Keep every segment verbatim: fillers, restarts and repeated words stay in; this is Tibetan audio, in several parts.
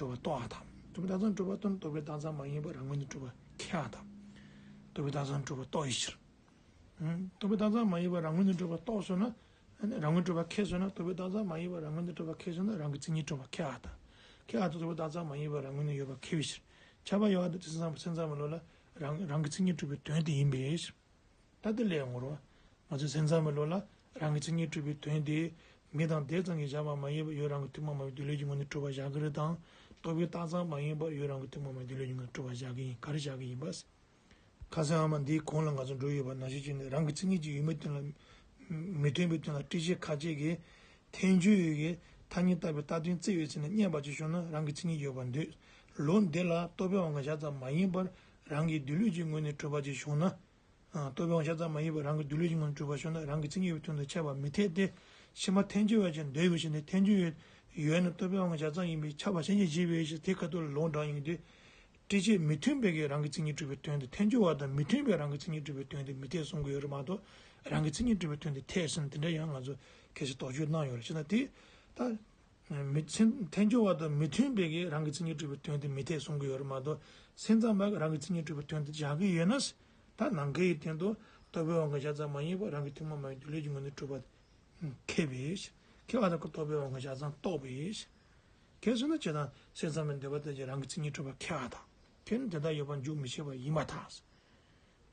གྲུབ་པ་རྟོགས་པ་དང་། རྟོག་པས་བཏགས་ཙམ་གྲུབ་པ་རྟོགས་ན་རྟོག་པས་བཏགས་ཙམ་མ་ཡིན་པར་རང་ངོས་ནས་གྲུབ་པ་ཁེགས་པ་དང་། རྟོག་པས་བཏགས་ཙམ་གྲུབ་པ་རྟོགས་པའི་ཕྱིར། ཨང་། རྟོག་པས་བཏགས་ཙམ་མ་ཡིན་པར་རང་ངོས་ནས་གྲུབ་པ་རྟོགས་སོང་ན། ཨ་ནི་རང་ངོས་གྲུབ་པ་ཁེགས་སོང་ན། རྟོག་པས་བཏགས་ཙམ་མ་ཡིན་པར་རང་ངོས་ནས་གྲུབ་པ་ཁེགས་སོང་ན་རང་གི་མཚན་ཉིད་གྲུབ་པ་ཁེགས་པ་དང་། ཁེགས་པ་དང་རྟོག་པས་བཏགས་ཙམ་མ་ཡིན་པར་རང་ངོས་ནས་ཡོད་པ་ཁེགས་པའི་ཕྱིར། ཁྱབ་པ་ཡོད་པ་དང་སེམས་ཙམ་སེམས་ཙམ་པའི་བློ་ལ་རང་རང་གི་མཚན་ཉིད་གྲུབ་པའི་དོན་དེ་ཡིན་པའི་ཕྱིར། ད་དེ་ལས་ཡང་ངོ་རུ། ང་ཚོའི་སེམས་ཙམ་པའི་བློ་ལ་རང་གི་མཚན་ཉིད་གྲུབ་པའི་དོན་དེ། མིང་དང་བརྡས་ཙམ་གྱིས་བཞག་པ་མ་ཡིན་པར་ཡུལ་རང་གི་ཐུན་མོང་མ་ཡིན་པའི་སྡོད་ལུས་ཀྱི་ངོས་ནས་གྲུབ་པ་བཞག་གི་རེད་དང་། རྟོག་པས་བཏགས་ཙམ་མ་ཡིན་པར་ཡུལ་རང་གི་ཐུན་མོང་མ་ཡིན་པའི་སྡོད་ལུས་ཀྱི་ངོས་ནས་གྲུབ་པ་བཞག་གི་ཡིན། ག་རེ་བཞག་གི་ཡིན་པ། ཁ་སང་ཨ་མ་འདིའི་གོང་ལ་ང་ཚོ་འགྲོ་ཡོད་པ་ནང་བཞིན་བྱས་ནས་རང་གི་མཚན་ཉིད་ཀྱིས་ཡོད་མེད་དོན་ལ། མི་མཐུན་པའི་དོན་ལ་སྤྲོས་བཅས་ཁ་ཅིག་གིས་ཐལ་འགྱུར་ཡོད་ཀྱི་ཐ་སྙད་བཏགས་པའི་བཏགས་དོན་བརྩི་བའི་ཚེ་ན་བསྙད་པ་ཅིག་བྱུང་ན་རང་གི་མཚན་ཉིད་ཡོད་པར་འདོད། ལུགས་འདི་ལ་རྟོག་པའི་དབང་གིས་བཞག་ཙམ་མ་ཡིན་པར་རང་གི་སྡོད་ལུས་ཀྱི་ངོས་ནས་གྲུབ་པ་ཅིག་བྱུང་ན། ཨ། རྟོག་པའི་དབང་གིས་བཞག་ཙམ་མ་ཡིན་པར་རང་གི་སྡོད་ལུས་ཀྱི་ངོས་ནས་གྲུབ་པ་བྱུང་ན་རང་གི་མཚན་ཉིད་ཡོད་པའི་དོན་དུ་ཁྱབ་པ་མི་འཐད་དེ། ཕྱི་མ་ཐལ་འགྱུར་བ་ཅན་འདོད་པའི་ཕྱིར་ཏེ། ཐལ་འགྱུར་ཡོད་ན་རྟོག་པའི་དབང་གིས་བཞག་ཙམ་ཡིན་པས་ཁྱབ་པ་ཤེས་བྱེད་བྱེད་པའི་ཕྱིར། དེ་ཁ་ཐུག་ལ་ལུགས་འདྲ་ཡིན་དུས། སྤྲོས་བཅས་མི་མཐུན་པའི་གི་རང་གི་མཚན་ཉིད་གྲུབ་པའི་དོན་དེ། ཐལ་འགྱུར་བ་དང་མི་མཐུན་པའི་རང་གི་མཚན་ཉིད་གྲུབ་པའི་དོན་དེ་མི་འཐད་གསུང་གི་ཡོད་རེད་མ་གཏོགས། རང་གི་མཚན་ཉིད་གྲུབ་པའི་དོན་དེ་འཐད་ཟེར་ན་དེ་འདྲ་ཡང་ང་ཚོ་གལ་སྲིད་དོགས་གཅོད་གནང་ཡོད་རེད་ཅེ་ན། དེ་ད་མི་མཚན་ཐལ་འགྱུར་བ་དང་མི་མཐུན་པའི་གི་རང་གི་མཚན་ཉིད་གྲུབ་པའི་དོན་དེ་མི་འཐད་གསུང་གི་ཡོད་རེད་མ་གཏོགས། སེམས་ཙམ་པ་གིས་རང་གི་མཚན་ཉིད་གྲུབ་པའི་དོན་དེ་བཞག་གི་ཡོད་ན། ད་ནམ་མཁའི་སྟེང་དུ་རྟོག་པའི་དབང་གིས་བཞག་ཙམ་མ་ཡིན་པར་རང་གི་ཐུན་མོང་མ་ཡིན་སྡོད་ལུས་ཀྱི་ངོས་ནས་གྲུབ་པ་ཁེགས་པའི་ཕྱིར། ཁེགས་པ་དང་རྟོག་པའི་དབང་གིས་བཞག་ཙམ་རྟོགས་པའི་ཕྱིར། ཁེགས་སོང་ན་ཇི་ལྟར་སེམས་ཙམ་པས་འདོད་པ་ལྟར་གྱི་རང་གི་མཚན་ཉིད་གྲུབ་པ་ཁེགས་པ་དང་། ཁེགས་ན་དེ་དག་ཡོད་པར་འཇུག་མི་ཤེས་པ་ཡིན་པར་ཐལ།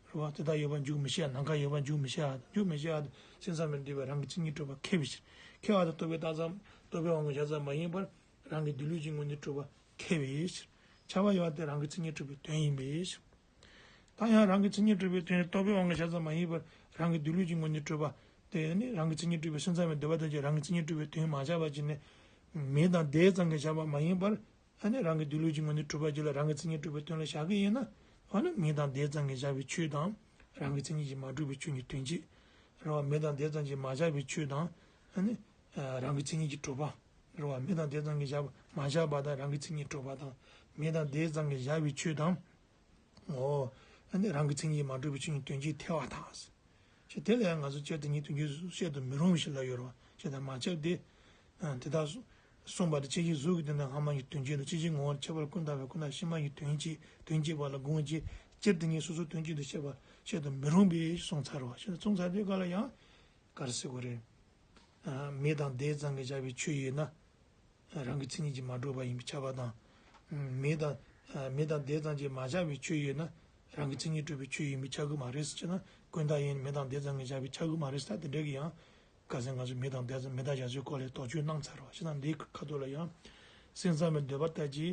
རེད་བ། དེ་དག་ཡོད་པར་འཇུག་མི་ཤེས། ནམ་མཁའ་ཡོད་པར་འཇུག་མི་ཤེས། འཇུག་མི་ཤེས་པ་དང་སེམས་ཙམ་པས་འདོད་པའི་རང་གི་མཚན་ཉིད་གྲུབ་པ་ཁེགས་པའི་ཕྱིར། ཁེགས་པ་དང་རྟོག་པས་བཏགས་ཙམ་རྟོག་པའི་དབང་གིས་བཞག་ཙམ་མ་ཡིན་པར་རང་གི་སྡོད་ལུས་ཀྱི་ངོས་ནས་གྲུབ་པ་ཁེགས་པའི་ཕྱིར། ཁྱབ་པ་ཡོད་པ་དེ་རང་གི་མཚན་ཉིད་གྲུབ་པའི་དོན་ཡིན་པའི་ཕྱིར། ད་ཡང་རང་གི་མཚན་ཉིད་གྲུབ་པའི་དོན་རྟོག་པའི་དབང་གིས་བཞག་ཙམ་མ་ཡིན་པར་རང་གི་སྡོད་ལུས་ཀྱི་ངོས་ནས་གྲུབ་པ་དེ་ནི་རང་གི་མཚན་ཉིད་གྲུབ་པའི་སེམས་ཙམ་པས་འདོད་པ་ལྟར་གྱི་རང་གི་མཚན་ཉིད་གྲུབ་པའི་དོན་མ་བཞག་པ་ཅིག་ནི། མིང་དང་བརྡས་ཙམ་གྱིས་བཞག་པ་མ་ཡིན་པར། ཨ་ནི་རང་གི་སྡོད་ལུས་ཀྱི་ངོས་ནས་གྲུབ་པ་ཅིག་ལ་རང་གི་མཚན་ཉིད་གྲུབ་པའི་དོན་ལ་བཞག་གི་ཡིན་ན། ཨ་ནི་མིང་དང་བརྡས་ཙམ་གྱིས་བཞག་པའི་ཆོས་དང་། རང་གི་མཚན་ཉིད་ཀྱིས་མ་གྲུབ་པའི་ཆོས་གཉིས་དོན་གཅིག་རེད་བ། མིང་དང་བརྡས་ཙམ་གྱིས་མ་བཞག་པའི་ཆོས་དང་། ཨ་ནི་རང་གི་མཚན་ཉིད་ཀྱིས་གྲུབ་པ་རེད་བ། མིང་དང་བརྡས་ཙམ་གྱིས་བཞག་པ་མ་བཞག་པ་དང་རང་གི་མཚན་ཉིད་གྲུབ་པ་དང་། མིང་དང་བརྡས་ཙམ་གྱིས་བཞག་པའི་ཆོས་དང་། འོ། ཨ་ནི་རང་གི་མཚན་ཉིད་མ་གྲུབ་པའི་ཆོས་གཉིས་དོན་གཅིག་ཐལ་བར་ཐལ། ཞེས་དེ་ལ་ཡང་ང་ཚོ་སྤྱིར་དེ་གཉིས་དོན་གཅིག་བཤད་དུ་མི་རུང་བ་ཞིག་ལབ་ཡོད་རེད་བ། ཞེས་དང་མ་ཁྱབ་སྟེ། ཨ། དེ་དག་གསུངས་པ་དེ་སྤྱི་གཞི་གཟུགས་ཀྱི་དོན་དང་སྔ་མ་གཉིས་དོན་གཅིག་དང་། སྤྱི་གཞི་ངོ་བོ་ཁྱད་པར་ཀུན་བརྟགས་པའི་ཁོ་ན་ཕྱི་མ་གཉིས་དོན་གཅིག་དོན་གཅིག་པ་ལ་དགོངས་ཀྱི་སྤྱིར་དེ་གཉིས་སོ་སོ་དོན་གཅིག་ཏུ་བཤད་པ་བཤད་དུ་མི་རུང་བས་གསུངས་ཚར་བ། ཞེས་གསུངས་ཚར་དུས་སྐབས་ལ་ཡང་ག་རེ་ཟེར་དགོས་རེད། ཨ། མིང་དང་བརྡས་ཙམ་གྱིས་བཞག་པའི་ཆོས་ཡོད་ན། རང་གི་མཚན་ཉིད་ཀྱིས་མ་གྲུབ་པ་ཡིན་པས་ཁྱབ་པ་དང་། མིང་དང་། མིང་དང་བརྡས་ཙམ་གྱིས་མ་བཞག་པའི་ཆོས་ཡོད་ན། རང་གི་མཚན་ཉིད་གྲུབ་པའི་ཆོས་ཡིན་པས་ཁྱབ་ཀྱི་མ་རེད་ཟེར་ན། ཀུན་བརྟགས་ཡིན་མིང་དང་བརྡས་ཙམ་གྱིས་བཞག་པས་ཁྱབ་ཀྱི་མ་རེད་ཟེར། ད་དེ་འདྲ་གི་ཡང་། ཁ་སང་ང་ཚོས་མིང་དང་བརྡས་ཙམ་མི་རྟག་བཞག་ཚུལ་སྐོར་ལ་དོགས་གཅོད་གནང་ཚར་བ། བྱས་ཙང་འདིའི་ཁ་ཐོག་ལ་ཡང་། སེམས་ཙམ་པས་འདོད་པ་ལྟར་གྱི་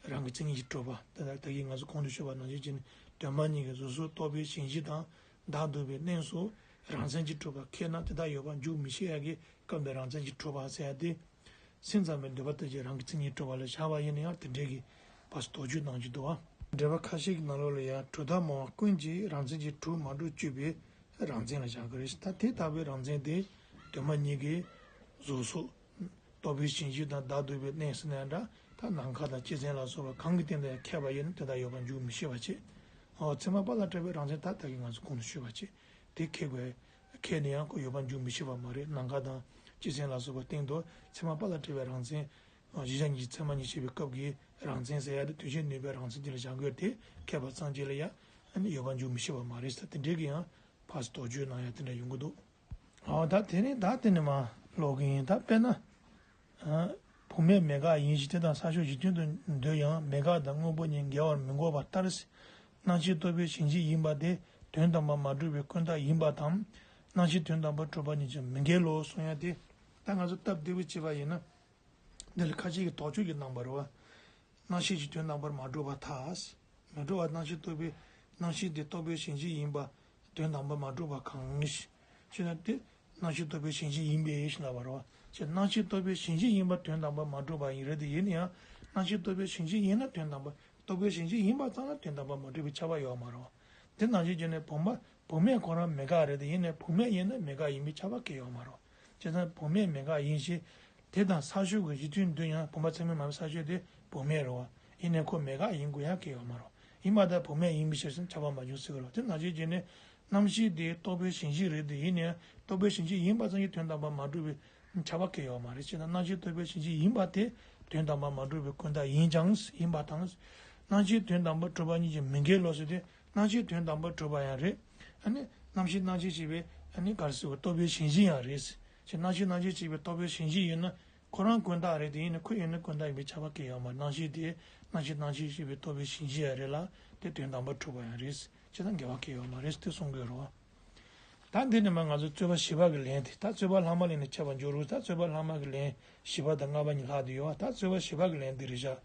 རང་གི་མཚན་ཉིད་ཀྱིས་གྲུབ་པ། དེ་ལྟར་ད་གིན་ང་ཚོ་གོང་དུ་ཞུས་པ་ནང་བཞིན་བྱས་ནས་གདོད་མ་ཉིད་ཀྱི་གཟུགས་སོགས་རྟོག་པའི་ཞེན་གཞི་དང་བདག་སྡུག་པའི་གནས་སོགས་རང་མཚན་གྱིས་གྲུབ་པ་ཁེགས་ན་དེ་དག་ཡོད་པར་འཇུག་མི་ཤེས་ཡ་གི་སྐབས་འདིར་རང་མཚན་གྱིས་གྲུབ་པ་ཟེར་ཡ་དེ། སེམས་ཙམ་པས་འདོད་པ་ལྟར་གྱི་རང་གི་མཚན་ཉིད་གྲུབ་པ་ལ་བཞག་པ་ཡིན་ན་ཡང་དེ་འདྲའི་གི་ཕར་དོགས་གཅོད་གནང་རྒྱུ་འདུག་བ། འགྲེལ་པ་ཁ་ཤས་ཀྱི་ནང་ལོགས་ལ་ཡང་གྲུབ་མཐའ་སྨྲ་བ་ཀུན་གྱིས་རང་མཚན་གྱིས་གྲུབ་མ་གྲུབ་དཔྱོད་པའི་རང་མཚན་ལ་བཞག་གི་རེད། ད་དེ་ལྟ་བུའི་རང་མཚན་དེ་གདོད་མ་ཉིད་ཀྱི་གཟུགས་སོགས་རྟོག་པའི་ཞེན་གཞི་དང་བདག་སྡུག་པའི་གནས་ཟེར་ན་འདྲ། ད་ནམ་མཁའ་དང་སྤྱི་མཚན་ལ་སོགས་པ་གང་གི་སྟེང་དུ་ཡང་ཁེགས་པ་ཡིན་ན་དེ་དག་ཡོད་པར་འཇུག་མི་ཤེས་པ་བྱེད། འོ། ཚད་མ་དཔལ་ལ་བཀྲལ་བའི་རང་མཚན་ད་ལྟ་གི་ང་ཚོ་གོང་དུ་ཞུས་པ་བྱེད། དེ་ཁེགས་པའི་ཁེགས་ནས་ཡང་ཁོ་ཡོད་པར་འཇུག་མི་ཤེས་པ་མ་རེད། ནམ་མཁའ་དང་སྤྱི་མཚན་ལ་སོགས་པའི་སྟེང་དུ་ཚད་མ་དཔལ་ལ་བཀྲལ་བའི་རང་མཚན། གཞི་གཞན་གྱི་ཚད་མ་གཉིས་བཤད་པའི་སྐབས་ཀྱི་རང་མཚན་ཟེར་ཡ་དེ་དོན་བྱེད་ནུས་པའི་རང་མཚན་དེ་ལ་བཞག་དགོས་ཏེ། ཁེགས་པ་ཙམ་གཅིག་ལ་ཡང་ཡོད་པར་འཇུག་མི་ཤེས་པ་མ་རེད་ཟེར། དེ་འདྲའི་གི་ཡང་ཕར་དོགས་གཅོད་གནང་ཡ་དེ་འདྲ་ཡོང་གི་འདུག། འོ། ད་དེ་ནས་ད་དེ་ནས་མར་ཀློག་གི་ཡིན། ད་དཔེར་ན། བུད་མེད་མེད་དགག་ཡིན་ཞེས་དེ་དང་ས་ཕྱོགས་གཞི་མཐུན་དུ་འདོད་ཡང་མེད་དགག་དང་དངོས་པོ་གཉིས་འགལ་བར་མི་འགོག་པ་ལྟར། རྣམ་ཤེས་རྟོག་པའི་ཞེན་གཞི་ཡིན་པ་དེ་དོན་དམ་པར་མ་གྲུབ་པའི་ཀུན་བརྟགས་ཡིན་པ་དང་། རྣམ་ཤེས་དོན་དམ་པར་གྲུབ་པ་གཉིས་ཀྱང་མི་འགལ་ལོ་གསུང་ཡ་དེ། ད་ང་ཚོ་སྟབས་བདེ་པོ་བྱས་པ་ཡིན་ན། འདི་ལ་ཁ་ཅིག་གིས་དོགས་གཅོད་ཀྱི་གནང་བ་རེད་བ། རྣམ་ཤེས་ཀྱིས་དོན་དམ་པར་མ་གྲུབ་པར་ཐལ། མི་འགྲོ་བ་རྣམ་ཤེས་རྟོག་པའི་རྣམ་ཤེས་དེ་རྟོག་པའི་ཞེན་གཞི་ཡིན་པ་དོན་དམ་པར་མ་གྲུབ་པ་གང་ཞེ་ན། དེ་རྣམ་ཤེས་རྟོག་པའི་ཞེན་གཞི་ཡིན་པས་ཞེས་ལབ་པ་རེད་བ། ཞེས་རྣམ་ཤེས་རྟོག་པའི་ཞེན་གཞི་ཡིན་པ་དོན་དམ་པར་མ་གྲུབ་པ་ཡིན་རེད་དེ། ཡིན་ན་ཡང་རྣམ་ཤེས་རྟོག་པའི་ཞེན་གཞི་ཡིན་ན་དོན་དམ་པར། རྟོག་པའི་ཞེན་གཞི་ཡིན་པ་ཙམ་ལ་དོན་དམ་པར་མ་གྲུབ་པའི་ཁྱབ་པ་ཡོད་མ་རེད་བ། དེ་ནང་བཞིན་བྱས་ནས་བུམ་པ་བུད་མེད་ཁོ་རང་མེད་དགག་རེད་དེ། ཡིན་ནའི་བུད་མེད་ཡིན་ན་མེད་དགག་ཡིན་པའི་ཁྱབ་པ་གང་ཡང་ཡོད་མ་རེད་བ། བྱས་ཙང་བུད་མེད་མེད་དགག་ཡིན་ཞེས། དེ་དང་ས་ཕྱོགས་ཀྱི་གཞི་མཐུན་འདོད་ཡང་བུམ་པ་ཚད་མས་མ་ཕྱེ་ས་ཕྱོགས་དེ་བུད་མེད་རེད་བ། ཡིན་ནའི་ཁོ་མེད་དགག་ཡིན་དགོས་ཡ་གང་ཡང་ཡོད་མ་རེད། ཡིན་པ་དང་བུད་མེད་ཡིན་པའི་ཕྱིར་ཟེར་ཁྱབ་པ་མ་བྱུང་ཟེར་གི་རེད་བ། དེ་ནང་བཞིན་བྱས་ནས་རྣམ་ཤེས་དེ་རྟོག་པའི་ཞེན་གཞི་རེད་དེ། ཡིན་ནའི་རྟོག་པའི་ཞེན་གཞི་ཡིན་པ་ཙམ་གྱིས་དོན་དམ་པར་མ་གྲུབ་པའི་ཁྱབ་པ་གང་ཡང་ཡོད་མ་རེད། བྱས་ན་རྣམ་ཤེས་རྟོག་པའི་ཞེན་གཞི་ཡིན་པ་དེ་ དོན་དམ་པར་མ་གྲུབ་པའི་ཀུན་བརྟགས་ཡིན་ཀྱང་ཡིན་པ་དང་། རྣམ་ཤེས་དོན་དམ་པར་གྲུབ་པ་གཉིས་ཀྱི་མི་འགལ་ལོ་ཟེར་ཏེ། རྣམ་ཤེས་དོན་དམ་པར་གྲུབ་པ་ཡང་རེད། ཨ་ནི་རྣམ་ཤེས་རྣམ་ཤེས་ཞེས་པའི་ཨ་ནི་ག་རེ་ཟེར་བ་རྟོག་པའི་ཞེན་གཞི་ཡང་རེད། ཅེས་རྣམ་ཤེས་རྣམ་ཤེས་ཞེས་པའི་རྟོག་པའི་ཞེན་གཞི་ཡིན་ན། ཁོ་རང་ཀུན་བརྟགས་རེད་དེ། ཡིན་ན་ཁོ་ཡིན་ན་ཀུན་བརྟགས་ཡིན་པའི་ཁྱབ་པ་སྐྱེ་ཡོད་མ་རེད། རྣམ་ཤེས་དེ་རྣམ་ཤེས་རྣམ་ཤེས་ཞེས་པའི་རྟོག་པའི་ཞེན་གཞི་ཡང་རེད་ལ། དེ་དོན་དམ་པར་གྲུབ་པ་ཡང་རེད། ཅེས་དང་འགལ་བ་སྐྱེ་ཡོད་མ་རེད་དེ་གསུང་དགོས་རེད་བ། ད་འདི་ནས་མར་ང་ཚོ་རྩོད་པ་བཞི་པ་གི་ལན་དེ། ད་རྩོད་པ་ལྷག་མ་ལས་ནས་འཆད་པར་འགྱུར་རོ། ད་རྩོད་པ་ལྷག་མ་གི་ལན་བཞི་པ་དང་ལྔ་པ་གཉིས་ལྷག་བསྡད་ཡོད་བ། ད་རྩོད་པ་བཞི་པ་གི་ལན་འདི་རེད་བཞག་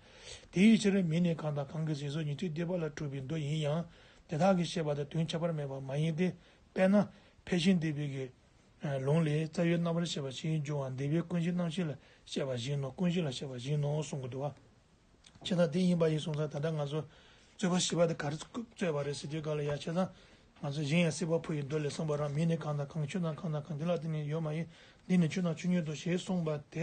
དེའི་ཕྱིར་མིང་ནི་གང་དང་གང་གི་ཞེས་སོགས་ཉན་ཐོས་སྡེ་པ་ལ་གྲུབ་པའི་མདོ་ཡིན་ཡང་དེ་དག་གི་བཤད་པ་དང་དོན་ཁྱད་པར་མེད་པ་མ་ཡིན་ཏེ། དཔེར་ན་ཕལ་ཆེར་འདས་པའི་གི་ལུང་ལས་རྩ་བའི་རྣམ་པར་ཤེས་པ་ཞིག་འབྱུང་བ་འདས་པའི་ཀུན་གཞི་རྣམ་ཤེས་ལ་བཤད་པ་བཞིན་ནོ། ཀུན་གཞི་ལ་བཤད་པ་བཞིན་ནོ་གསུང་གི་འདུག་བ། ཇི་ལྟར་དེ་ཡིན་པ་ཡིན་སོང་ཙང་། ད་ལྟ་ང་ཚོ་རྩོད་པ་བཞི་པ་དེ་ག་རེ་རྩོད་པ་རེད་ཟེར་དུས་ག་ལ་ཡ། བྱས་ཙང་ང་ཚོ་གཞན་ཡང་སྲིད་པ་ཕོ་ཡི་མདོ་ལས་གསུངས་པ་རང་མིང་ནི་གང་དང་གང་གི་ཆོས་དང་གང་དང་གང་འདི་ལ་བརྟེན་ནས་ཡོད་མ་ཡིན། འདི་ནི་ཆོས་དང་ཆོས་ཉིད་དོ་ཞེས་གསུངས་པ་དེ་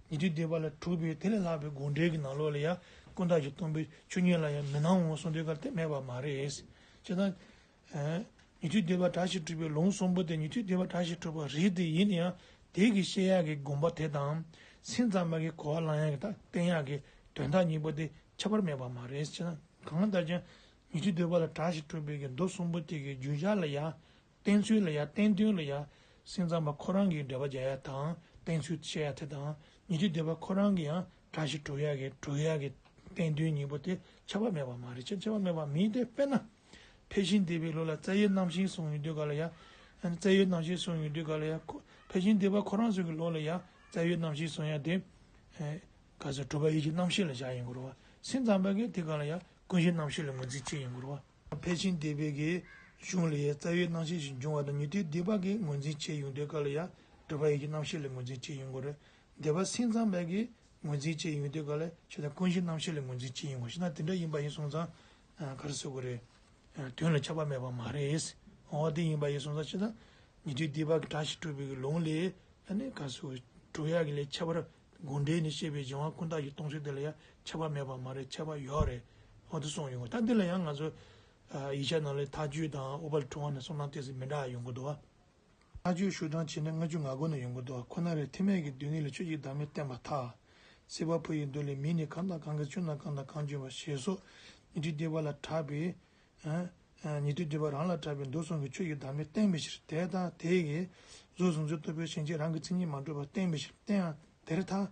ཉན་ཐོས་སྡེ་པ་ལ་གྲུབ་པའི་དེ་ལས་ལྷག་པའི་དགོངས་འགྲེལ་གྱི་ནང་ལོགས་ལ་ཡ་ཀུན་བརྟགས་ཀྱིས་སྟོང་པའི་ཆོས་ཉིད་ལ་ཡང་མི་སྣང་ངོ་གསུངས་དུས་ག་ལ་དེ་མེད་པ་མ་རེད། བྱས་ཙང་། ཉན་ཐོས་སྡེ་པ་བྲག་ཕུག་གྲུབ་པའི་ལུང་གསུམ་པོ་དེ་ཉན་ཐོས་སྡེ་པ་བྲག་ཕུག་གྲུབ་པ་རེད་དེ། ཡིན་ཡང་དེ་གི་བཤད་ཡག་གི་དགོངས་པ་དེ་དང་། སེམས་ཙམ་པ་གི་གོ་བ་ལེན་ཡག་གི་ད་བསྟན་ཡག་གི་དོན་དག་གཉིས་པོ་དེ་ཁྱད་པར་མེད་པ་མ་རེད། ཅེ་ན་གང་ལྟར་ཀྱང་ཉན་ཐོས་སྡེ་པ་ལ་བྲག་ཕུག་གྲུབ་པའི་གི་མདོ་གསུམ་པོ་དེ་གི་བརྗོད་བྱ་ལ་ཡང་བསྟན་ཚུལ་ལ་ཡང་བསྟན་དོན་ལ་ཡང་སེམས་ཙམ་པ་ཁོ་རང་གི་འགྲེལ་པ་རྒྱག་ཡག་དང་བསྟན་ཚུལ་བཤད་ཡག་དེ་དང་། ཉན་ཐོས་སྡེ་པ་ཁོ་རང་གི་ཡང་བྲག་ཕུག་གྲུབ་ཡག་གི་གྲུབ་ཡག་གི་བསྟན་དོན་གཉིས་པོ་དེ་ཁྱད་པར་མེད་པ་མ་རེད། ཁྱད་ཁྱད་པར་མེད་པ་མིན་ཏེ། དཔེར་ན། ཕལ་ཆེར་འདས་པའི་ལུགས་ལ་རྩ་བའི་རྣམ་ཤེས་གསུངས་ཡོང་དུས་ག་ལ་ཡ། རྩ་བའི་རྣམ་ཤེས་གསུངས་ཡོང་དུས་ག་ལ་ཡ། ཁོ་ཕལ་ཆེར་འདས་པ་ཁོ་རང་ཚོ་གི་ལུགས་ལ་ཡ་རྩ་བའི་རྣམ་ཤེས་གསུང་ཡ་དེ། ག་ཚོད་གྲུབ་པ་ཡིད་ཀྱི་རྣམ་ཤེས་ལ་བཞག་ཡོང་གི་རེད་བ། སེམས་ཙམ་པ་གིས་དེ་ག་ལ་ཡ་ཀུན་གཞིའི་རྣམ་ཤེས་ལ་ངོས་འཛིན་བྱེད་ཡོང་གི་རེད་བ། ཕལ་ཆེར་འདས་པའི་གི་གཞུང་ལ་ཡ་རྩ་བའི་རྣམ་ཤེས་ཤིག་འབྱུང་བ་དང་ཉན་ཐོས་སྡེ་པ་གིས་ངོས་འཛིན་བྱེད་ཡོང་དུས་ག་ལ་ཡ་གྲུབ་པ་ཡིད་ཀྱི་རྣམ་ཤེས་ལ་ངོས་འཛིན་བྱེད་ཡོང་གི་རེད། འདས་པ་སེམས་ཙམ་པ་གིས་ངོས་འཛིན་བྱེད་ཡོང་དུས་ག་ལ་ཆོས་དང་ཀུན་གཞིའི་རྣམ་ཤེས་ལ་ངོས་འཛིན་བྱེད་ཡོང་གི་རེད། ད་དེ་འདྲ་ཡིན་པ་ཡིན་སོང་ཙང་། ག་རེ་ཟེར་དགོས་རེད། དོན་ལ་ཁྱད་པར་མེད་པ་མ་རེད། འོ་དེ་ཡིན་པ་ཡིན་སོང་ཙང་ཅི་ལྟར། ཉན་ཐོས་སྡེ་པ་གིས་བྲག་ཕུག་གྲུབ་པའི་གི་ལུང་ལས་ཨ་ནི་ག་ཚོད་གྲུབ་ཡག་གི་ལས་ཁྱད་པར་དགོངས་འགྲེལ་ནས་བཤད་པའི་སྦྱང་བ་ཀུན་བརྟགས་ཀྱིས་སྟོང་ཚུལ་དེ་ལ་ཡང་ཁྱད་པར་མེད་པ་མ་རེད། ཁྱད་པར་ཡོད་རེད། འོ་དེ་གསུངས་ཡོང་གི། ད་འདི་ལ་ཡང་ང་ཚོ་ཡིག་ཆ་ནང་ལ་མཐའ་དཔྱོད་དང་ཨུཏྤལ་ཕྲེང་བ་ནས་གསུངས་སྟངས་ཏོག་ཙམ་མི་འདྲ་ཡོང་གི་འདུག་བ། མཐའ་དཔྱོད་ཤོག་གྲངས་བྱས་ན་ལྔ་བཅུ་ང་དགུ་ན་ཡོང་གི་འདུག་ཁོ་ན་རེ་ཐེག་དམན་གྱི་སྡུག་བསྔལ་ལ་ཆོས་ཀྱི་བདག་མེད་བསྟན་པར་ཐལ། སྲིད་པ་ཕོ་ཡི་མདོ་ལས་མིང་ནི་གང་དང་གང་གི་ཆོས་རྣམས་གང་དང་གང་འབྱུང་བ་ཞེས་སོགས་ཉན་ཐོས་སྡེ་པ་ལ་གྲགས་པའི། ཉན་ཐོས་སྡེ་པ་རང་ལ་གྲགས་པའི་མདོ་གསུམ་གྱི་ཆོས་ཀྱི་བདག་མེད་བསྟན་པའི་ཕྱིར། དེ་ལྟར་དེ་ཡི་གཟུགས་གཟུགས་ཚོད་རྟོག་པའི་ཞེན་ཆེན་རང་གི་མཚན་ཉིད་མ་གྲུབ་པར་བསྟན་པའི་ཕྱིར། བསྟན་ཡང་དེར་ཐལ།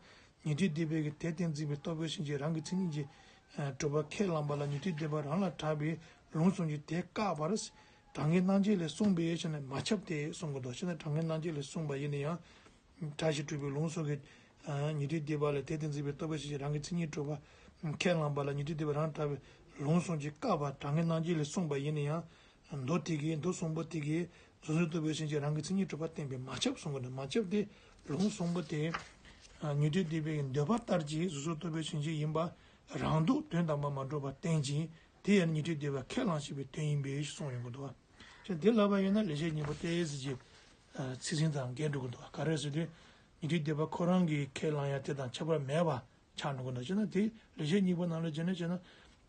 ཉན་ཐོས་སྡེ་པའི་གི་དེ་སྟེ་འཛིན་པའི་རྟོག་པའི་ཞེན་ཆེན་རང་གི་མཚན་ཉིད་ཀྱིས་གྲུབ་པ་ཁས་བླངས་པ་ལ་ཉན་ཐོས་སྡེ་པ་རང་ལ་གྲགས་པའི་ལུང་གསུམ་གྱིས་དེ་བཀག་པར། གྲངས་ངེས་རྣམ་འབྱེད་ལས་གསུངས་པའི་ཕྱིར་ན་མ་ཁྱབ་སྟེ་གསུང་གི་འདུག་ཕྱིར་ན་གྲངས་ངེས་རྣམ་འབྱེད་ལས་གསུངས་པ་ཡིན་ན་ཡང་། བྲག་ཕུག་གྲུབ་པའི་ལུང་སོགས་ཀྱིས། ཉན་ཐོས་སྡེ་པ་ལ་དེ་སྟེ་འཛིན་པའི་རྟོག་པའི་ཞེན་ཆེན་རང་གི་མཚན་ཉིད་གྲུབ་པ་ཁས་བླངས་པ་ལ་ཉན་ཐོས་སྡེ་པ་རང་གྲགས་པའི་ལུང་གསུམ་གྱིས་བཀག་པ་གྲངས་ངེས་རྣམ་འབྱེད་ལས་གསུངས་པ་ཡིན་ན་ཡང་། མདོ་དེ་གིས་མདོ་གསུམ་པོ་དེ་གིས་གཟུགས་གཟུགས་རྟོག་པའི་ཞེན་ཆེན་རང་གི་མཚན་ཉིད་གྲུབ་པ་བསྟན་པས་མ་ཁྱབ་གསུང་གི་འདུག་མ་ཁྱབ་སྟེ། ལུང་གསུམ་པོ་དེ། ཉན་ཐོས་སྡེ་པའི་འདོད་པ་ལྟར་གྱི་གཟུགས་གཟུགས་རྟོག་པའི་ཞེན་ཆེན་ཡིན་པ། རང་ལྡོག་དོན་དམ་པར་མ་གྲུབ་པར་བསྟན་ཅིང་། དེ་ཡང་ཉན་ཐོས་སྡེ་པས་ཁས་བླངས་ཞེས་པའི་དོན་ཡིན་པས་གསུངས་ཡོང་གི་འདུག་ཅེས་དེ་ལབ་པ་ཡིན་ན་ལེགས་བཤད་སྙིང་པོ་ཏོག་ཙམ་ཅིག་ཚིག་ཟིན་དང་འགལ་འགྲོ་གི་འདུག་ག་རེ་ཟེར་དུས། ཉན་ཐོས་སྡེ་པ་ཁོ་རང་གིས་ཁས་བླངས་ཡ་དེ་དང་ཁྱད་པར་མེད་པ་ཆགས་འགྲོ་གི་འདུག་ཅེ་ན་དེ་ལེགས་བཤད་སྙིང་པོ་ནང་ལ་བྱས་ན་བྱས་ན།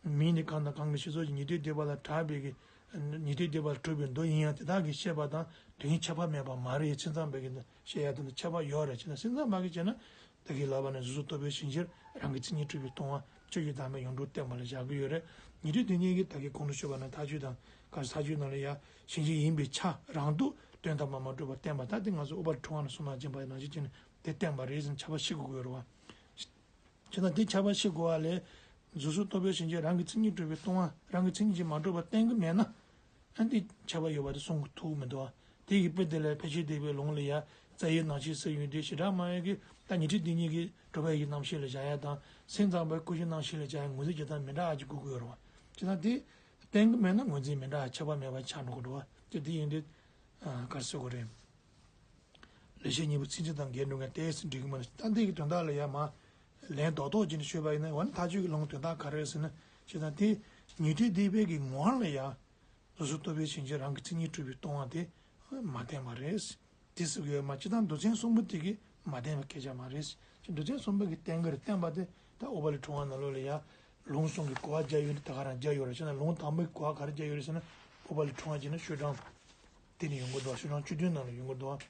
མིང་ནི་གང་དང་གང་གི་ཞེས་སོགས་ཀྱི་ཉན་ཐོས་སྡེ་པ་ལ་གྲགས་པའི་གི། ཉན་ཐོས་སྡེ་པ་ལ་གྲུབ་པའི་མདོ་ཡིན་ཡང་དེ་དག་གི་བཤད་པ་དང་དོན་ཁྱད་པར་མེད་པ་མ་རེད། སེམས་ཙམ་པའི་གི་བཤད་ཡ་དེ་དང་ཁྱད་པར་ཡོད་རེད། བྱས་ན་སེམས་ཙམ་པ་གིས་བྱས་ན། ད་གིན་ལབ་པ་ནི་གཟུགས་གཟུགས་རྟོག་པའི་ཞེན་ཆེན་རང་གི་མཚན་ཉིད་གྲུབ་པས་སྟོང་པ་ཆོས་ཀྱི་བདག་མེད་ཡོངས་གྲུབ་བསྟན་པ་ལ་བཞག་གི་ཡོད་རེད། ཉན་ཐོས་དེ་ཉིད་ཀྱིས་ད་གིན་གོང་དུ་ཞུས་པ་ནང་མཐའ་དཔྱོད་དང་ག་མཐའ་དཔྱོད་ནང་ལ་ཡ་ཞེན་ཆེན་ཡིན་པའི་ཆ་རང་ལྡོག་དོན་དམ་པར་མ་གྲུབ་པར་བསྟན་པ་ད་དེ་ང་ཚོ་ཨུཏྤལ་ཕྲེང་བ་ནས་གསུངས་པ་ནང་བཞིན་པ་ནང་བཞིན་བྱས་ནས་དེ་བསྟན་པ་རེད་ཟེར་ནས་ཁྱབ་པ་ཕྱེ་དགོས་ཀྱི་ཡོད་རེད་བ། བྱས་ན་དེ་ཁྱབ་པ་ཕྱེ་དགོས་པ་ལས། གཟུགས་གཟུགས་རྟོག་པའི་ཞེན་ཆེན་རང་གི་མཚན་ཉིད་གྲུབ་པས་སྟོང་པ་རང་གི་མཚན་ཉིད་ཀྱིས་མ་གྲུབ་པར་བསྟན་གྱི་མེད་ན། ཨ་འདི་ཁྱབ་པ་ཡོད་པ་དེ་གསུང་གི་ཐུག་མི་འདུག་བ། དེ་ཡི་དཔེ་དེ་ལ་ཕལ་ཆེར་འདས་པའི་ལུང་ལ་ཡ་རྩ་བའི་རྣམ་ཤེས་ཟེར་ཡོང་དུས་ཞེ་དྲག་མང་བས་ཀྱི་ད་ཉན་ཐོས་དེ་ཉིད་ཀྱིས་གྲུབ་པ་ཡི་རྣམ་ཤེས་ལ་བཞག་ཡ་དང་སེམས་ཙམ་པས་ཀུན་གཞིའི་རྣམ་ཤེས་ལ་བཞག་ཡ་ངོས་འཛིན་བྱེད་སྟངས་མི་འདྲ་བ་ཅིག་དགོས་ཀྱི་ཡོད་རེད་བ། བྱས་ཙང་དེ་བསྟན་གྱི་མེད་ན་ངོས་འཛིན་མི་འདྲ་བ་ཁྱབ་པ་མེད་པ་ཆགས་འགྲོ་གི་འདུག་བ། དེ་དེ་ཡིན་དུས་ག་རེ་ཟེར་དགོས་རེད། ལེགས་བཤད་སྙིང་པོ་ཚིག་གཅིག་དང་འགལ་འགྲོ་མཁན་ཏོག་ཙམ་འགྲིག་གི་མ་རེད། ད་འདི་གི་དོན་དག་ལ་ཡ་མ་ལན་རྡོག་རྡོག་ཅིག་ནས་ཤོད་པ་ཡིན་ན་འོ་ན་མཐའ་དཔྱོད་ཀྱི་ལུང་དོན་དག་ག་རེ་རེད་ཟེར་ན་བྱས་ཙང་དེ་ཉན་ཐོས་སྡེ་པའི་གི་ངོ་བོ་ལ་ཡ། གཟུགས་གཟུགས་རྟོག་པའི་ཞེན་ཆེན་རང་གི་མཚན་ཉིད་གྲུབ་པས་སྟོང་པ་དེ་མ་བསྟན་པ་རེད། དེ་ཟེར་གྱི་ཡོད་མ་གཅིག་དང་མདོ་ཚན་གསུམ་པོ་དེ་གིས་མ་བསྟན་པ་སྐད་ཆ་མ་རེད། ཅེས་མདོ་ཚན་གསུམ་པོ་གིས་བསྟན་གྱི་རེད། བསྟན་པ་དེ་ད་ཨུཏྤལ་ཕྲེང་བ་ནང་ལོགས་ལ་ཡ་ལུང་གསུམ་གྱི་གོ་བ་རྒྱག་ཡོད་ན་ད་ག་རང་རྒྱག་ཡོད་རེད། བྱས་ན་ལུང་དང་པོའི་གོ་བ་ག་རེ་རྒྱག་ཡོད་རེད་ཟེར་ན་ཨུཏྤལ་ཕྲེང་བ་བྱས་ན་ཤོག་གྲངས་དེ་ནས་ཡོང་གི་འདུག་ཤོག་གྲངས་བཅུ་བདུན་ནང་ལ་ཡོང་གི་འདུག་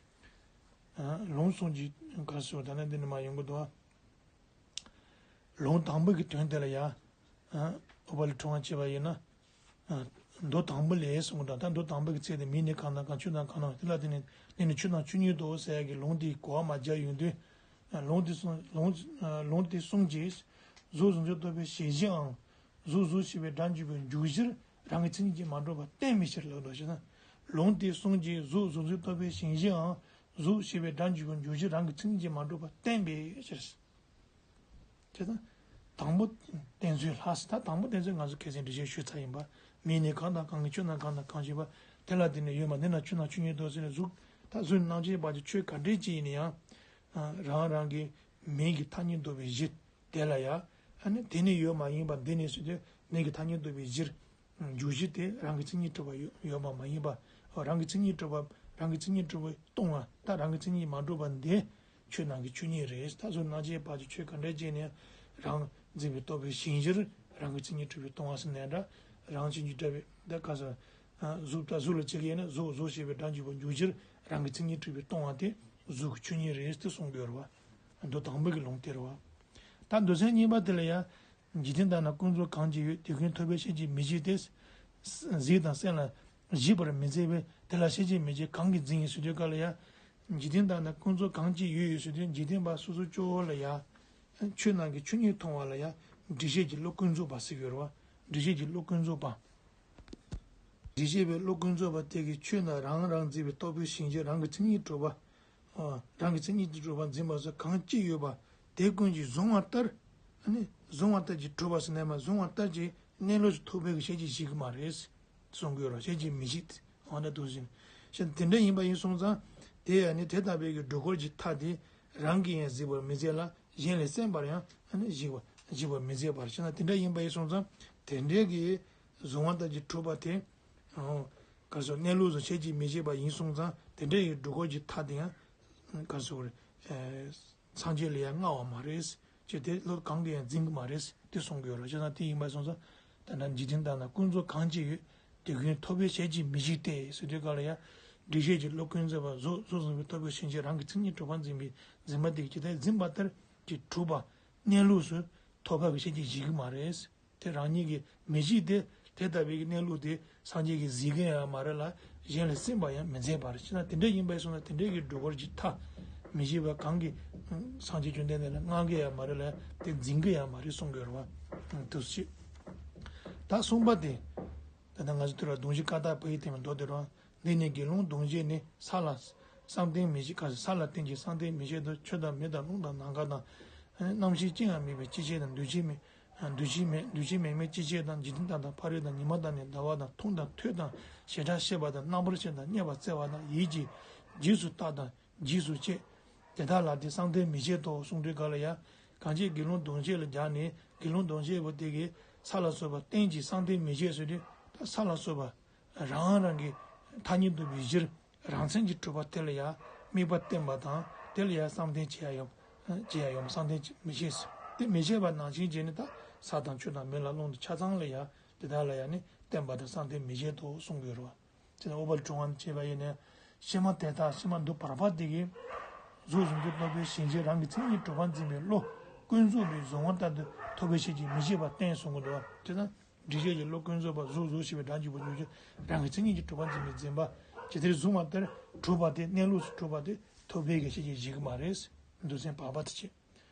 ལུང་གསུམ་གྱི་ག་རེ་ཟེར་ད་ནི་འདི་ནས་མར་ཡོང་གི་འདུག་ལུང་དང་པོ་གི་དོན་དེ་ལ་ཡང་། ཨོ་པ་ལི་ཁྲོ་བ་བྱས་པ་ཡིན་ན། མདོ་དང་པོ་ལས་གསུངས་པ་དང་། ད་མདོ་དང་པོ་གི་ཚིག་དེ། མིང་ནི་གང་དང་གང་། ཆོས་དང་གང་དང་། དེ་ལ་བརྟེན་ནས་ནི་ཆོས་རྣམས་ཆོས་ཉིད་དོ་ཟེར་ཡག་གི་ལུང་དེའི་གོ་བ་མར་སྦྱར་ཡོང་དུས། ལུང་དེ་གསུངས། ལུང་ལུང་དེ་གསུངས་ཀྱི། གཟུགས་གཟུགས་ཆོས་རྟོགས་པའི་ཞེན་གཞིའང་། གཟུགས་གཟུགས་ཞེས་པའི་སྒྲ་འཇུག་པའི་འཇུག་གཞིར་རང་གི་མཚན་ཉིད་ཀྱིས་མ་གྲུབ་པར་བསྟན་པའི་ཕྱིར་ལབ་འདུག་ཞེ་ན། ལུང་དེ་གསུངས་ཀྱི། གཟུགས་གཟུགས་ཆོས་རྟོགས་པའི་ཞེན་གཞིའང་། གཟུགས་ཞེས་པའི་སྒྲ་འཇུག་པའི་འཇུག་གཞིར་རང་གི་མཚན་ཉིད་ཀྱིས་མ་གྲུབ་པར་བསྟན་པའི་ཕྱིར། དེ་དང་། དང་པོ་བསྟན་ཚུལ་ལྷག་ཟེར། ད་དང་པོ་བསྟན་ཚུལ་ང་ཚོ་ཁ་སང་འགྲེལ་བཤད་ཞུས་ཚར་ཡིན་པ། མིང་ནི་གང་དང་གང་གི། ཆོས་རྣམས་གང་དང་གང་ཞེས་པ། དེ་ལ་བརྟེན་ནས་ཡོད་མ། དེ་རྣམས་ཆོས་རྣམས་ཆོས་ཉིད་དོ་ཟེར་ནས། གཟུགས་ད་གཟུགས་སྣང་མཆེད་བར་གྱི་ཆོས་ག་འདྲས་ཅིག་ཡིན་ན་ཡང་། རང་རང་གི་མིང་གི་ཐ་སྙད་འདོགས་པའི་གཞི་དེ་ལ་ཡང་། ཨ་ནི་དེ་ནི་ཡོད་མ་ཡིན་པ། འདི་ནི་ཟེར་དུས་མིང་གི་ཐ་སྙད་འདོགས་པའི་གཞིར། འཇུག་གཞི་དེ་རང་གི་མཚན་ཉིད་གྲུབ་པ་ཡོད་ཡོད་པ་མ་ཡིན་པ། རང་གི་མཚན་ཉིད་གྲུབ་པ། རང་གི་མཚན་ཉིད་གྲུབ་པས་སྟོང་བ། ད་རང་གི་མཚན་ཉིད་མ་གྲུབ་པ་འདི་ཆོས་རྣམས་ཀྱི་ཆོས་ཉིད་རེད། ད་གཟུགས་སྣང་མཆེད་བར་གྱི་ཆོས་ག་འདྲ་ཅིག་ནས་རང་འཛིན་པའི་རྟོག་པའི་ཞེན་གཞིར་རང་གི་མཚན་ཉིད་གྲུབ་པས་སྟོང་བ་ཟེར་ནའི་འདྲ། རང་བཞིན་གྱིས་གྲུབ་པའི་ད་ག་ས། གཟུགས་ད་གཟུགས་ལ་བྱེད་ཀྱི་ཡིན་ན། གཟུགས་གཟུགས་ཞེས་པའི་སྒྲ་འཇུག་པའི་འཇུག་གཞིར་རང་གི་མཚན་ཉིད་གྲུབ་པས་སྟོང་བ་དེ་གཟུགས་ཀྱི་ཆོས་ཉིད་རེད་དེ་གསུང་གི་ཡོད་རེད་བ། མདོ་དང་པོ་གི་ལུང་དེ་རེད་བ། ད་མདོ་ཚན་གཉིས་པ་དེ་ལ་ཡང་། འཇིག་རྟེན་དག་ན་ཀུན་རྫོབ་གང་ཅི་ཡོད། དེ་ཀུན་ཐོབ་པའི་ཤེས་བྱའི་མིག་གཅིག་སྟེ། གཟིགས་དང་སེམས་ལ་གཞིག་པར་མི་འཛིན་པས། དེ་ལ་ཤེས་བྱའི་མིག་གཅིག་གང་གིས་འཛིན་ཡིན་ཟེར་དུས་སྐབས་ལ་ཡང་། འཇིག་རྟེན་དག་ན་ཀུན་རྫོབ་གང་ཅི་ཡོད་ཡོད་ཟེར་དུས། འཇིག་རྟེན་པ་སོ་སོ་སྐྱེ་བོ་ལ་ཡང་། ཆོས་རྣམས་ཀྱི་ཆོས་ཉིད་མཐོང་བ་ལ་ཡང་། འདྲིས་བྱེད་ཀྱི་བློ་ཀུན་རྫོབ་པ་ཟེར་གྱི་ཡོད་རེད་བ། འདྲིས་བྱེད་ཀྱི་བློ་ཀུན་རྫོབ་པ། འདྲིས་བྱེད་པའི་བློ་ཀུན་རྫོབ་པ་དེ་གིས་ཆོས་རྣམས་རང་རང་འཛིན་པའི་རྟོག་པའི་ཞེན་གཞིར་རང་གི་མཚན་ཉིད་གྲུབ་པ། རང་གི་མཚན་ཉིད་ཀྱིས་གྲུབ་པར་འཛིན་པ་སོགས་གང་ཅི་ཡོད་པ་དེ་ཀུན་གྱིས་གཟུང་བ་ལྟར། ཨ་ནི་གཟུང་བ་ལྟར་གྱིས་གྲུབ་པ་ཟེར་ནས་མ། གཟུང་བ་ལྟར་གྱི་གནས་ལུགས་སུ་ཐོབ་པའི་གི་ཤེས་བྱའི་གཞི་གི་མ་རེད། གསུང་གི་ཡོད་རེད། ཤེས་བྱའི་མིག་གཅིག་འོ་ན་དུ་ཟིན། ཞེས་དེ་འདྲ་ཡིན་པ་ཡིན་སོང་ཙང་། དེ་ཡང་ནི་དེ་ལྟ་བུའི་གི་སྒྲོ་སྐུར་གྱི་མཐའ་དེ་རང་གིས་ཡང་གཟིགས་པར་མི་མཛད་ལ། གཞན་ལས་སེམས་པར་ཡང་ཨ་ནི་གཞིག་པ་གཞིག་པར་མི་མཛད་པར་བྱས་ན། དེ་འདྲ་ཡིན་པ་ཡིན་སོང་ཙང་དེ་འདྲའི་གི་གཟུང་བ་ལྟར་གྱིས་གྲུབ་པ་དེ། ག་སོ་གནས་ལུགས་སུ་ཤེས་བྱའི་མིག་གཅིག་པ་ཡིན་སོང་ཙང་། དེ་འདྲའི་གི་སྒྲོ་སྐུར་གྱི་མཐའ་དེ་ཡང་། ག་སོ་རེད། སངས་རྒྱས་ལ་ཡང་མངའ་བ་མ་རེད། ཅེས་དེ་བློ་གང་གིས་ཡང་འཛིན་གྱི་མ་རེད་དེ་གསུང་གི་ཡོད་རེད། བྱས་ཙང་དེ་ཡིན་པ་སོང་ཙང་། ད་ནི་འཇིག་རྟེན་དག་ན་ཀུན་རྫོབ་གང་ཅི་ཡོད། དེ་ཀུན་ཐོབ་པའི་ཤེས་བྱའི་མིག་གཅིག་སྟེ་ཟེར་དུས་སྐབས་ལ་ཡང་། འདྲིས་བྱེད་ཀྱི་བློ་ཀུན་རྫོབ་པ། གཟུགས་གཟུགས་གཟུགས་པའི་རྟོག་པའི་ཞེན་གཞིར་རང་གི་མཚན་ཉིད་གྲུབ་པར་འཛིན་པའི་འཛིན་པ་དེ་གིས་ཇི་ལྟར་འཛིན་པ་ལྟར་གྱིས་གྲུབ་པ་གནས་ལུགས་སུ་ཐོབ་པ་གི་ཤེས་བྱའི་གཞི་གི་མ་རེད། དེ་རང་ཉིད་ཀྱི་མིག་གཅིག་དེ་དེ་ལྟ་བུའི་གནས་ལུགས་དེ་སངས་རྒྱས་ཀྱིས་གཟིགས་ཀྱི་ཡང་མ་རེད་ལ། གཞན་ལས་སེམས་པ་ཡང་མི་མཛད་པར་བྱས་ན། དེ་འདྲ་ཡིན་པ་ཡིན་སོང་ན་དེ་འདྲའི་གི་སྒྲོ་སྐུར་གྱི་མཐའ། མི་ཤེས་པ་གང་གིས་སངས་རྒྱས་བཅོམ་ལྡན་འདས་ལ་མངའ་གི་ཡང་མ་རེད་ལ། དེ་འཛིན་གི་ཡང་མ་རེད་གསུང་གི་ཡོད་རེད་བ། དུ་ཞིག་ད་གསུམ་པ་དེ། ད་ལྟ་ང་ཚོ་དུས་རབས་གདུང་བཞི་ཀ་དག་བོད་ཡིག་སྟེང་མ་མདོ་དེ་རང་། འདི་ནི་དགེ་སློང་གདུང་བཞི་ནི། ས་ལ་བསམ་གཏན་མི་བྱེད། ག་ས་ལ་བརྟེན་ཅིང་བསམ་གཏན་མི་བྱེད་དོ། ཆུ་དང་མེ་དང་རླུང་དང་ནམ་མཁའ་དང་། རྣམ་ཤེས་ཅི་ཡང་མེད་པའི་སྐྱེ་མཆེད་དང་། འདུ་བྱེད་མེད། འདུ་བྱེད་མེད། འདུ་བྱེད་མེད་མིན་སྐྱེ་མཆེད་དང་། འཇིག་རྟེན་དག་དང་ཕ་རོལ་དང་། ཉི་མ་དང་ནི་ཟླ་བ་དང་། མཐོང་དང་ཐོས་དང་ཞེ་སྡང་ཤེས་པ་དང་། རྣམ་པར་ཤེས་དང་རྙེད་པ་བཙལ་བ་དང་། ཡིད་ཀྱིས་རྗེས་སུ་བལྟ་དང་རྗེས་སུ་སྤྱད། དེ་དག་ལ་དེ་བསམ་གཏན་མི་བྱེད་དོ་གསུངས་དུས་སྐབས་ལ་ཡང་། གང་ཅི་དགེ་སློང་གདུང་བཞི་ལ་སྦྱར་ནས། དགེ་སློང་གདུང་བཞི་པོ་དེ་གིས་ས་ལ་སོགས་པ་བརྟེན་ཅིང་བསམ་གཏན་མི་བྱེད་ཟེར་དུས། ད་ས་ལ་སོགས་པ་རང་རང་གི་ཐ་སྙད་འདོགས་པའི་གཞིར་རང་མཚན་གྱིས་གྲུབ་པ་དེ་ལ་ཡང་དམིགས་པ་བརྟེན་པ་དང་། དེ་ལ་ཡང་བསམ་གཏན་བྱེད་ཡ་ཡོང་། བྱེད་ཡ་ཡོང་། བསམ་གཏན་མི་བྱེད། དེ་མི་བྱེད་པ་ནང་བཞིན་བྱས་ནས། ད་ས་དང་ཆུ་དང་མེ་ལ་རླུང་དང་ཆ་ཚང་ལ་ཡང་དེ་དག་ལ་ཡང་ནི་བརྟེན་པ་དང་བསམ་གཏན་མི་བྱེད་དོ་གསུང་གི་ཡོད་རེད་བ། དེ་ནས་ཨོ་པ་ལི་ཁྲོ་བ་ནས་བྱས་པ་ཡིན་ནས། ཕྱི་མ་དེ་དག་ཕྱི་མ་འདི་བར་པ་དེ་གིས། གཟུགས་གཟུགས་ཆོས་རྟོགས་པའི་ཞེན་གཞིར་རང་གི་མཚན་ཉིད་གྲུབ་པར་འཛིན་པའི་བློ་ཀུན་རྫོབ་པའི་གཟུང་བ་ལྟར་དུ་ཐོབ་པའི་ཤེས་བྱའི་མིག་གཅིག་པ་བསྟན་གསུང་གི་འདུག་བ། དེ་ན། འདྲིས་བྱེད་ཀྱི་བློ་ཀུན་རྫོབ་པ། གཟུགས་གཟུགས་ཞེས་པའི་སྒྲ་འཇུག་པ་འཇུག་ཕྱིར་རང་གི་མཚན་ཉིད་ཀྱིས་གྲུབ་པར་འཛིན་པའི་འཛིན་པ་ཇི་ལྟར་གཟུང་བ་ལྟར་གྲུབ་པ་དེ། གནས་ལུགས་སུ་གྲུབ་པ་དེ་ཐོབ་པའི་གི་ཤེས་བྱའི་གཞི་གི་མ་རེད། མདོ་ཚན་བར་པ་དེ་བྱེད།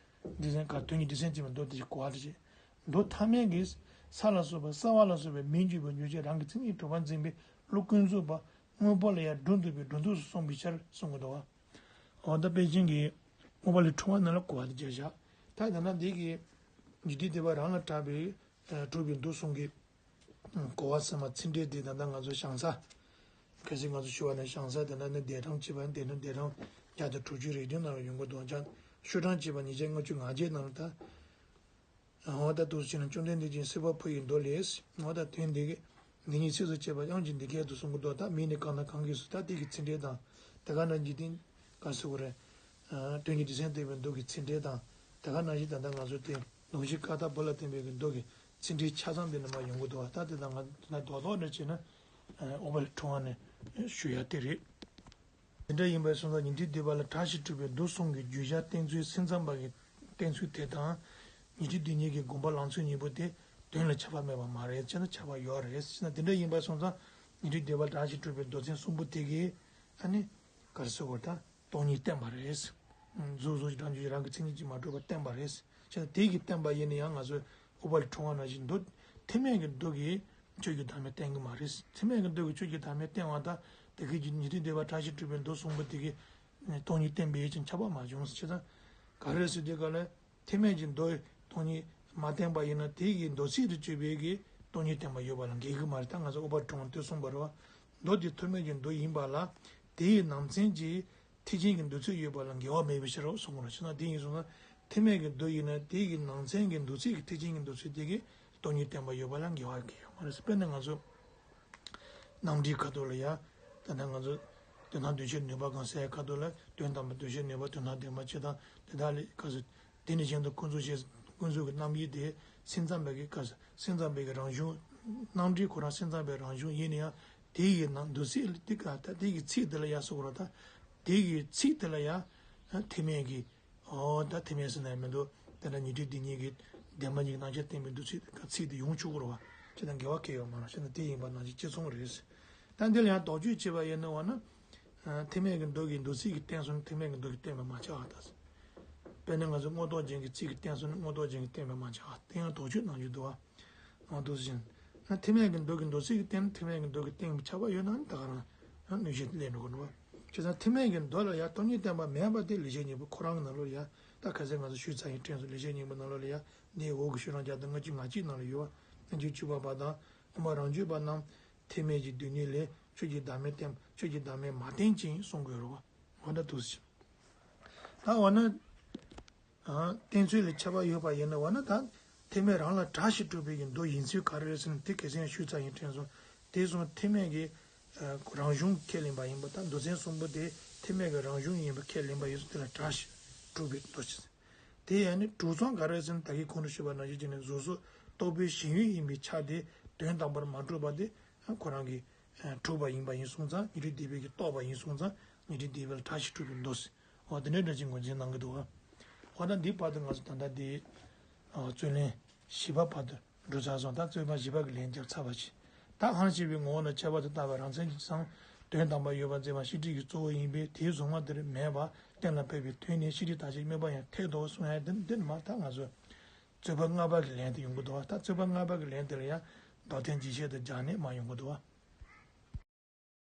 འདི་ཚན་ག་དོན་གྱི་འདི་ཚན་གྱི་མདོ་དེ་གོ་བ་དེ་བྱེད། མདོ་ཐ་མའི་གི་ས་ལ་སོགས་པ་སྲ་བ་ལ་སོགས་པའི་མིང་བརྗོད་པའི་མྱུ་གུ་རང་གི་མཚན་ཉིད་གྲུབ་པར་འཛིན་པའི་བློ་ཀུན་རྫོབ་པ་དངོས་པོ་ལ་ཡང་སྒྲོ་འདོགས་པའི་སྒྲོ་འདོགས་སུ་སོང་བའི་ཕྱིར་གསུང་གི་འདུག་བ། འོ་ད་དཔེ་ཅན་གྱི་ཨོ་པ་ལི་ཁྲོ་བ་རྣམས་ལ་གོ་བ་དེ་བརྒྱབ་བཞག་ད་ད་ལྟ་འདི་གི་འཇིག་རྟེན་བདེ་བ་རང་ལ་གྲགས་པའི་གྲུབ་པའི་མདོ་གསུམ་གྱི་གོ་བ་ཚང་མ་ཚིག་འགྲེལ་དེ་ད་ལྟ་ང་ཚོ་བྱང་ས། གལ་སྲིད་ང་ཚོ་ཞུ་བ་ནི་བྱང་ས་དེ་ན་ནི་བདེ་ཐང་ཅེས་པ་བདེ་ཐང་བདེ་ཐང་བརྒྱ་དང་དྲུག་ཅུ་རེ་བདུན་ནང་ལ་ཡོང་གི་འདུག་ཅང་ཤོག་གྲངས་ཅེས་པ་ཉིས་བརྒྱ་ལྔ་བཅུ་ང་བརྒྱད་ནང་ལ་ད། འོ་ད་འདུག་ཅེ་ན། བཅོམ་ལྡན་འདས་ཀྱིས་སྲིད་པ་འཕོ་བའི་མདོ་ལས། འོ་ད་དོན་འདི་གི་འདི་ཉིད་ཚིགས་སུ་བཅད་པ་དབྱངས་ཀྱི་འདི་སྐད་དུ་གསུང་གི་འདུག་ད་མིང་ནི་གང་དང་གང་གིས་སུ། ད་དེ་གི་ཚིག་འགྲེལ་དང་། དེ་ག་ན་འཇིག་རྟེན་ག་ཟེར་བ་རེད། དོན་གྱི་རྒྱུ་མཚན་བསྟན་པའི་མདོ་གི་ཚིག་འགྲེལ་དང་། དེ་ག་ནང་བཞིན་ད་ལྟ་ང་ཚོ་དེ་གདུང་བཞི་ཀ་དག་བོད་ལ་བསྟན་པའི་གི་མདོ་གི་ཚིག་འགྲེལ་ཆ་ཚང་འདི་ནས་མར་ཡོང་གི་འདུག་ད་དེ་དང་ང་ད་རྡོག་རྡོག་འདྲ་བྱས་ན་ཨོ་པ་ལི་ཁྲོ་བ་ནས་ཞུ་ཡ་དེ་རེད། དེ་འདྲ་ཡིན་པའི་སོང་ཙང་ཉིན་དེའི་སྡེ་པ་ལ་བྲག་ཕྱིས་གྲུབ་པའི་མདོ་གསུམ་གྱི་བརྗོད་བྱ་བསྟན་ཚུལ་སེམས་ཙམ་པ་གི་བསྟན་ཚུལ་དེ་དང་། ཉན་ཐོས་སྡུག་བསྔལ་གྱི་སྒོམ་པ་ལམ་ཚུལ་གཉིས་པོ་དེ་དོན་ལ་ཁྱབ་པ་མེད་པ་མ་རེད། བྱས་ན་ཁྱབ་པ་ཡོད་རེད། བྱས་ན་དེ་འདྲ་ཡིན་པ་སོང་ཙང་ཉན་ཐོས་སྡེ་པ་བཀྲ་ཤིས་སྒྲུབ་པའི་མདོ་ཚན་གསུམ་པོ་དེ་གིས་ཨ་ནི་ག་རེ་ཟེར་དགོས་རེད། ད་སྟོང་ཉིད་བསྟན་པ་རེད། གཟུགས་གཟུགས་ཀྱི་སྒྲ་འཇུག་རང་གི་མཚན་ཉིད་ཀྱིས་མ་གྲུབ་པ་བསྟན་པ་རེད། བྱས་ན་དེ་གིས་བསྟན་པ་ཡིན་ན་ཡང་ང་ཚོས་ཨུ་པ་ལི་གྲུབ་དབང་ནང་བཞིན་མདོ་ཐེག་དམན་གྱི་མདོ་གིས་ཆོས་ཀྱི་བདག་མེད་བསྟན་གྱི་མ་རེད། ཐེག་དམན་གྱི་མདོ་གིས་ཆོས་ཀྱི་བདག་མེད་བསྟན་པ་དང་དེ་གའི་ཉན་ཐོས་སྡེ་པ་བཀྲ་ཤིས་སྒྲུབ་པའི་མདོ་གསུམ་པོ་དེ་གིས་སྟོང་ཉིད་བསྟན་པའི་ཡིད་ཀྱང་ཁྱབ་པ་མ་བྱུང་། བྱས་ཙང་ག་རེ་ཟེར་དུས་ག་ལ་ཐེག་དམན་གྱི་མདོ་སྟོང་ཉིད་མ་བསྟན་པ་ཡིན་ན་དེ་གི་མདོ་ཚིག་ཏུ་གྱུར་པའི་གི་སྟོང་ཉིད་བསྟན་པ་ཡོད་པ་ལ་འགལ་གྱི་མ་རེད། ད་ང་ཚོ་ཨུ་པ་ལི་གྲུབ་དབང་དེ་གསུངས་པ་རེད་བ། མདོ་དེ་ཐེག་དམན་གྱི་མདོ་ཡིན་པ་ལ་དེ་ཡི་ནང་ཚན་གྱི་ཐེག་ཆེན་གྱི་མདོ་ཚིག་ཡོད་པ་ལ་འགལ་བ་མེད་པའི་ཕྱིར་རོ་གསུངས་པ་རེད། བྱས་ན་དེ་ཡིན་སོང་ན་ཐེག་དམན་གྱི་མདོ་ཡིན་ན་དེ་གི་ནང་ཚན་གྱི་མདོ་ཚིག་གི་ཐེག་ཆེན་གྱི་མདོ་ཚིག་དེ་གི་སྟོང་ཉིད་བསྟན་པ་ཡོད་པ་ལ་འགལ་བ་གི་ཡོད་མ་རེད། དཔེར་ན་ང་ཚོ་རྣམ་འགྲེལ་ཁ་ཐོག་ལ་ཡ། ད་ལྟ་ང་ཚོ་དོན་དམ་གདུལ་བྱའི་ནུས་པ་གང་ཟེར་ཁ་ཐོག་ལ་དོན་དམ་པར་གདུལ་བྱའི་ནུས་པ་དོན་དམ་བདེན་པ་སྤྱི་དང་དེ་དག་ལས་ཁ་ཚུ་དེ་ནི་གཞན་དུ་ཀུན་རྫོབ་ཞེས་ཀུན་རྫོབ་ཀྱི་རྣམ་དབྱེ་དེ་སེམས་ཙམ་པའི་གི་ཁ་སེམས་ཙམ་པའི་གི་རང་གཞུང་རྣམ་འགྲེལ་ཁོ་རང་སེམས་ཙམ་པའི་རང་གཞུང་ཡིན་ན་ཡང་དེ་ཡི་ནང་མདོ་ཚིག་དེ་ག་ད་དེ་གི་ཚིག་དེ་ལ་ཡ་སོགས་ར་ད་དེ་གི་ཚིག་དེ་ལ་ཡ་ཐེག་དམན་གྱི་ཨོ་ད་ཐེག་དམན་ཟེར་ན་མི་འདུག་དེ་འདྲ་ཉན་ཐོས་སྡུག་བསྔལ་གྱི་བདེན་པ་གཉིས་ཀྱི་རྣམ་གཞག་བསྟན་པའི་མདོ་ཚིག་ག་ཚིག་དེ་ཡོང་ཆོག་གི་རེད་བ། ཅི་དང་འགལ་བ་གང་ཡོད་མ་རེད། ཅི་དང་དེ་ཡིན་པ་ནང་བཞིན་གཅིག་མཚུངས་རེད། ད་འདི་ལ་ཡང་དོགས་གཅོད་བྱས་པ་ཡིན་ན་བ་ན། ཐེག་དམན་གྱི་མདོ་གི་མདོ་ཚིག་གིས་བསྟན་སོང་ན་ཐེག་དམན་གྱི་མདོ་གིས་བསྟན་པ་མ་ཆགས་པ་དང་། དཔེར་ན་ང་ཚོ་མངོན་རྟོགས་རྒྱན་གྱི་ཚིག་གིས་བསྟན་སོང་ན་མངོན་རྟོགས་རྒྱན་གྱིས་བསྟན་པ་མ་ཆགས་པ་དེ་ཡང་དོགས་གཅོད་གནང་རྒྱུ་འདུག་བ། ང་འདུག་ཟིན། ཐེག་དམན་གྱི་མདོ་གི་མདོ་ཚིག་གིས་བསྟན་ན་ཐེག་དམན་གྱི་མདོ་གིས་བསྟན་པ་ཆགས་པ་ཡོད་ན་ནི་ད་ག་རང་གནོད་བྱེད་ལས་འགྲོ་གི་འདུག་བ། བྱས་ཙང་ཐེག་དམན་གྱི་མདོ་ལ་ཡང་སྟོང་ཉིད་བསྟན་པ་མེད་པ་དེ་ལེགས་བཤད་སྙིང་པོ་ཁོ་རང་གི་ནང་ལོགས་ལ་ཡང་ད་ག་ཚད་ང་ཚོ་ཞུས་ཚར་ཡིན་དྲན་སོང་། ལེགས་བཤད་སྙིང་པོ་ནང་ལོགས་ལ་ཡང་འདིའི་འོག་གི་ཤོག་གྲངས་བརྒྱ་དང་ལྔ་བཅུ་ང་གཅིག་ནང་ལ་ཡོད་བ། སྔ་འགྱུར་བཅུ་པ་པ་དང་སྔོན་མ་རང་རྒྱུད་པ་རྣམས་ཐེག་དམན་གྱི་སྡུག་བསྔལ་ལས་ཆོས་ཀྱི་བདག་མེད་བསྟན་ཆོས་ཀྱི་བདག་མེད་མ་བསྟན་ཅིང་གསུང་དགོས་རེད་བ། འོ་ན་འདུག་ཟེར། ད་འོ་ན། ཨ། བསྟན་ཚུལ་ལ་ཁྱབ་པ་ཡོད་པ་ཡིན་ན་འོ་ན་ད་ཐེག་དམན་རང་ལ་གྲགས་ཤིང་གྲུབ་པའི་གི་མདོ་ཡིན་ཚུལ་ག་རེ་རེད་ཟེར་ན་དེ་གལ་སྲིད་ཡང་ཞུས་ཚར་ཡིན་དྲན་སོང་། དེ་སོང་ཐེག་དམན་གྱི་ཨ་རང་གཞུང་ཁས་ལེན་པ་ཡིན་པ་དང་མདོ་ཚན་གསུམ་པོ་དེ་ཐེག་དམན་གྱི་རང་གཞུང་ཡིན་པ་ཁས་ལེན་པ་ཡིན་ཚུལ་དེ་ལ་གྲགས་ཤིང་གྲུབ་པའི་མདོ་ཅིག་དེ་ཡང་ནི་གྲུབ་མཚམས་ག་རེ་ཟེར་ན་ད་གིན་གོང་དུ་ཞུས་པ་ནང་བཞིན་བྱས་ནས་གཟུགས་སོགས་རྟོག་པའི་ཞེན་ཡུལ་ཡིན་པའི་ཆ་དེ་དོན་དམ་པར་མ་གྲུབ་པ་དེ་ཁོ་རང་གི་གྲུབ་པ་ཡིན་པ་ཡིན་སོང་ཙང་ཉན་ཐོས་སྡིག་པའི་གི་རྟོགས་པ་ཡིན་སོང་ཙང་ཉན་ཐོས་སྡིག་པའི་ལ་གྲགས་ཤིང་གྲུབ་པའི་མདོ་ཟེར། འོ་དེ་འདྲའི་འདྲ་ཅིག་ངོས་འཛིན་གནང་གི་འདུག་བ། འོ་ད་འདི་བར་དུ་ང་ཚོ་ད་ལྟ་འདི་རྩོད་ལན་བཞི་པ་བར་དུ་འགྲོ་ཚར་སོང་། ད་རྩོད་པ་བཞི་པ་གི་ལན་རྒྱབ་ཚར་བ་ཞིག་ད་ཧང་ཆེ་བའི་ངོ་བོ་ལ་ཁྱད་པར་དུ་བལྟ་བ་རང་མཚན་གྱི་སང་དོན་དམ་པར་ཡོད་པར་འཛིན་པ་ཤེས་སྒྲིབ་ཀྱི་གཙོ་བོ་ཡིན་པས་དེའི་གཟུང་བ་དེར་མེད་པ་གཏན་ལ་ཕབ་པའི་དོན་ནི་ཤེས་སྒྲིབ་དག་ཅིང་དམིགས་པ་ཡང་འཐད་དོ་གསུང་ཡ་འདི་འདི་ནི་མ་ད་ང་ཚོས་རྩོད་པ་ལྔ་པ་གི་ལན་དེ་ཡོང་གི་འདུག་བ། ད་རྩོད་པ་ལྔ་པ་གི་ལན་དེ་ལ་ཡང་མདོར་བསྟན་རྒྱས་བཤད་དུ་སྦྱར་ནས་མ་ཡོང་གི་འདུག་བ།